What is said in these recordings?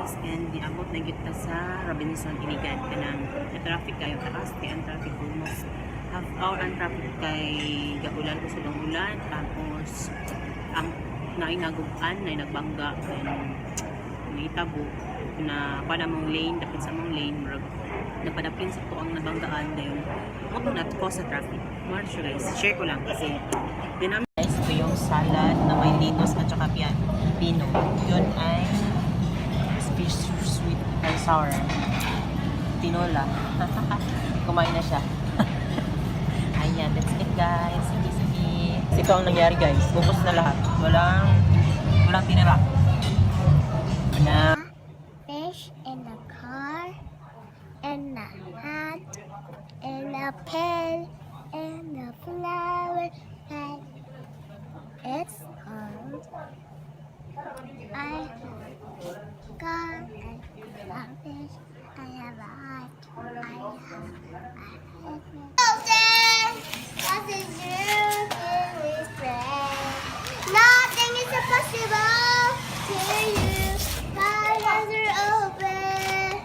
guys, and niabot na kita sa Robinson Iligan kanang traffic kayo takas kay ang traffic almost half hour ang traffic kay gaulan ko sa ulan, tapos ang nainaguban na nagbangga and naitabo na para mong lane dapat sa mong lane napadapin sa to ang nabanggaan dayon mo na ko sa traffic more sure guys, share ko lang kasi dinami guys. Ito yung salad na may litos at saka pino, yun ay fish sweet and sour tinola. Kumain na siya. Ayan, that's it guys. Sige. Ito ang nangyari guys, bubos na lahat, walang tinira na Fish in the car, and the hat, and the pen, and the flower that it's called. I got a fish, I have a hat, I have a head. That is you, this friend. Nothing is impossible to you. My eyes are open.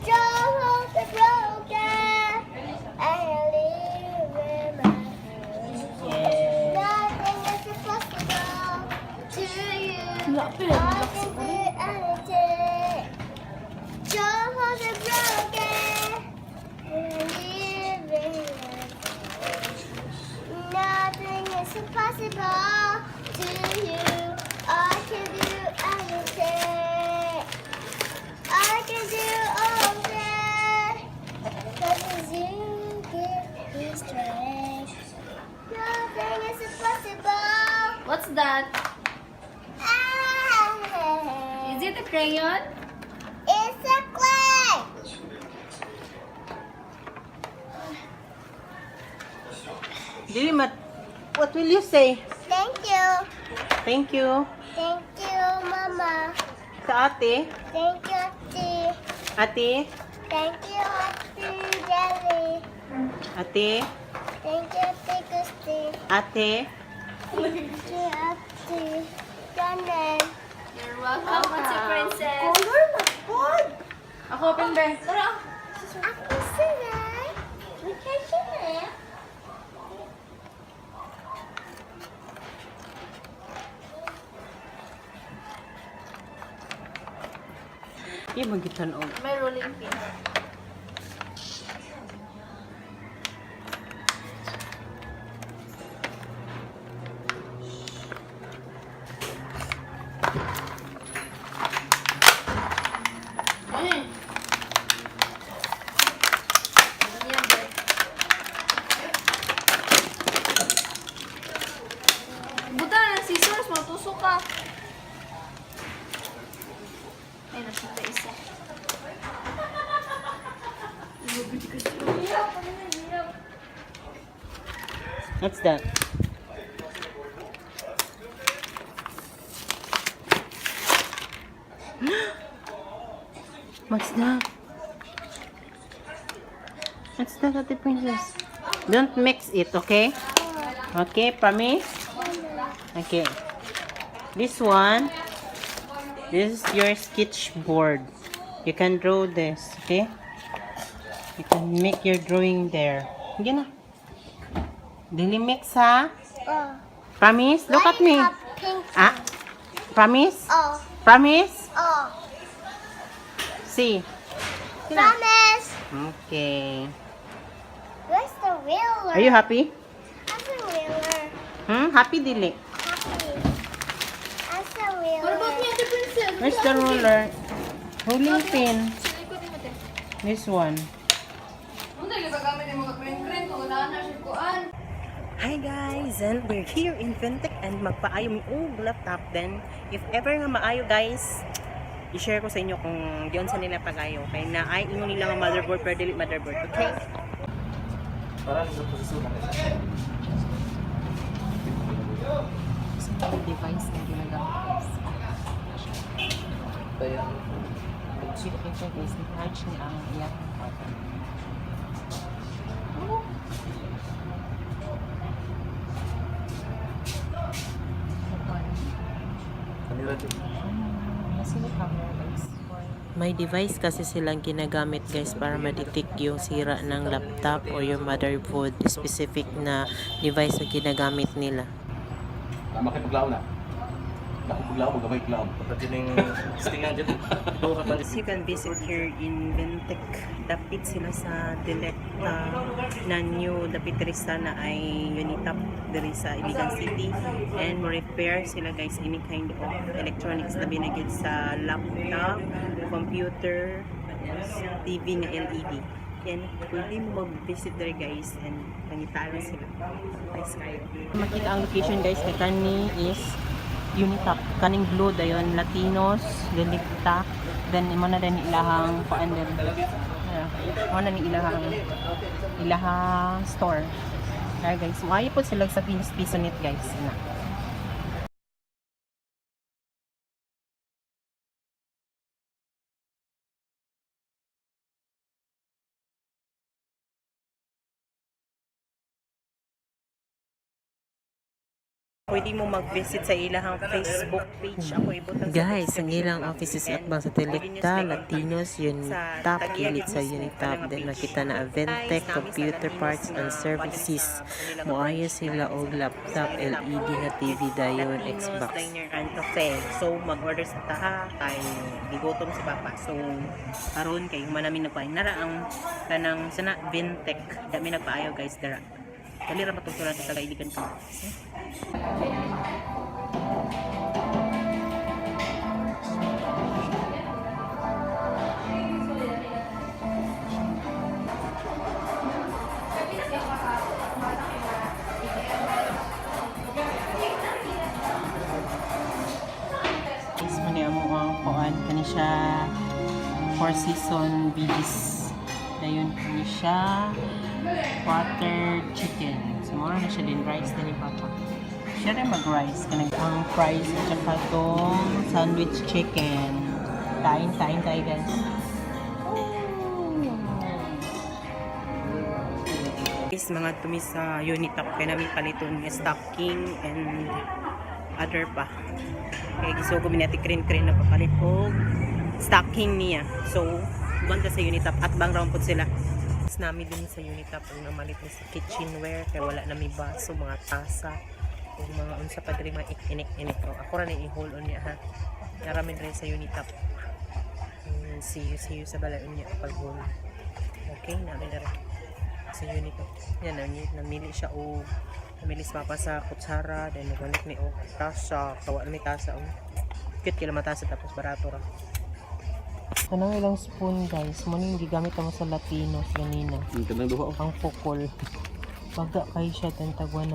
Don't hold the broken. I live in my heart. Nothing is impossible to you. I can do anything. Don't hold the broken. I live in my heart. Nothing is impossible to you. I can do anything. I can do all that. Because you give me strength. Nothing is impossible. What's that? Ah, Is it a crayon? it's a clay. Dilimat, what will you say? Thank you. Thank you Thank you, Mama. sa ate. Thank you, Auntie. Ate, Thank you, Auntie Jelly. ate, Thank you, Auntie Christy. ate. Thank you, Auntie Janet. You're welcome, Ate Princess. Color na pod. Ako, open ba? Tara. Ako sila. Mikay sila. Di magitan og. May rolling pin. Buta ng scissors, matusok ka. Ay, nakita isa. What's that? What's that? What's that, Ate Princess? Don't mix it, okay? Okay, promise? Okay. This one, this is your sketch board. You can draw this, okay? You can make your drawing there. Sige na. Dili mix, ha? Oh. Promise? Look at me. Pink. Ah? Promise? Oh. Promise? Oh. See. Promise. Okay. Where's the wheeler? Are you happy? That's a wheeler. Happy dili. Happy. That's a wheeler. What about me, Ate Princess? Where's the ruler? Ruling pin. Sa likod ni Mate. This one. Ano tayo gagamit yung mga print-print kung wala na siya kuan? Hi guys, and we're here in Vintech and magpaayo mi laptop. Then if ever nga maayo guys, i-share ko sa inyo kung diyon sa nila pagayo. Kaya na ay ingon nila nga motherboard pero dili motherboard. Okay? Sa device na ginagamit guys. Check it siya guys, charge niya ang iyak. Nasa camera guys. May device kasi silang ginagamit guys para ma-detect yung sira ng laptop or yung motherboard, specific na device na ginagamit nila. Makipaglaw na. Nakipaglaw, magamay klaw. Pati yung stingan dyan. Ito ka pa. As you can visit here in Ventec, dapit sila sa Dilecta na new dapit rin na ay Unitap diri sa Iligan City, and repair sila guys any kind of electronics na binagid sa laptop, computer, TV nga LED. Yan, pwede mo mag-visit there guys and nangitaan sila. Nice kayo. Makita ang location guys kay kani is Unitap, kaning blue dayon Latinos, Delicta, then imo na din ilahang paan din. Mo na ni ilahang store. Kaya guys, maayo po sila sa piso net guys na. Pwede mo mag-visit sa ilahang Facebook page. Ako ibutang Guys, ang ilang offices at bang sa Delicta, Latinos, Unitap, kilit sa Unitap, then nakita na Aventec, Computer Parts and Services. Muayos sila og laptop, LED na TV dayon, Xbox. And cafe. So, mag-order sa taha kay gigutom si Papa. So, karon kay manami nagpaay nara ang kanang sana Ventec. Dami nagpaayo guys dara. Dali ra matuturan sa kaibigan ko. Is mo ni amo ang kuan kani siya 4 season bigis. Dayon kani siya water chicken. So, mura na siya din rice na ni Papa. Siya rin mag-rice. Kanag ang fries at saka itong sandwich chicken. Kain tayo guys. Guys, mga tumi sa Unitap kaya namin paliton ng stocking and other pa. Kaya gusto ko minati krin na papalit ko stocking niya. So, banda sa Unitap at bang round po sila. Namin din sa Unitap ang namalit na sa kitchenware kaya wala na may baso, mga tasa o mga unsa pa diri mga inik-inik. Ako ra ni i-hold on niya ha. Naramin rin sa Unitap. See you sa balaon niya pag hold. Okay, namin na rin sa Unitap. Yan, namili siya o namili si Papa sa kutsara, then nagwalit ni o tasa, kawa na may tasa o. Cute kila matasa tapos barato ra. Kanang ilang spoon guys, mo ning gigamit mo sa Latinos ganina. Kanang duha. Ang pukol. Baga kay siya tag 100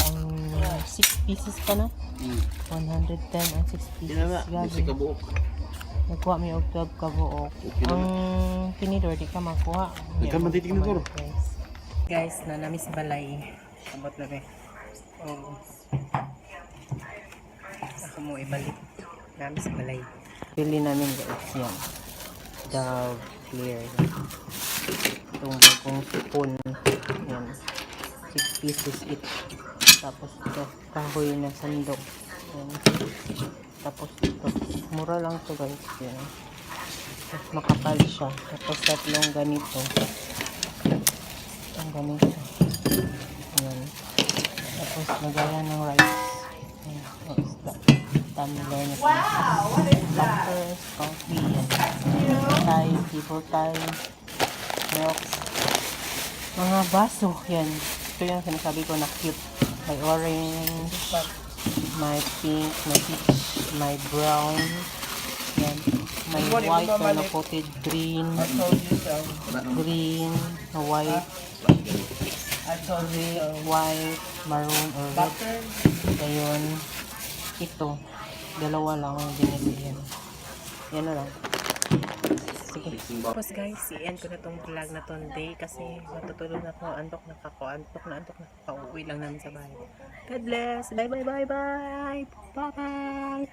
ang 6 pieces pa na. 110 ang 6 pieces. Bisi ka buok. Nagkuha mi og 12 ka buok. Ang tinidor di ka makuha. Ikaw man titinidor. Guys, na namis balay. Abot na be. Oh. Ako mo ibalik. Namis balay. Pili namin guys yan. Dove clear. Itong bagong spoon. Yan. 6 pieces each. Tapos ito, kahoy na sandok. Yan. Tapos ito. Mura lang to guys. Yan. Tapos makapal siya. Tapos tatlong ganito. Ang ganito. Yan. Tapos nagaya ng rice. Yan. Ang isda. Tumbler na butters, coffee, yan. Thai, table Thai, milk, mga baso, yan. Ito yung sinasabi ko na cute. May orange, may pink, may peach, may brown, yan. May white na coated green, white, white, maroon, or red. Ayun, ito. Dalawa lang ang binili yan. Yan na lang. Sige. Tapos guys, i-end ko na tong vlog na today kasi matutulog na ako. Antok na ako. Pauwi lang namin sa bahay. God bless. Bye. Bye.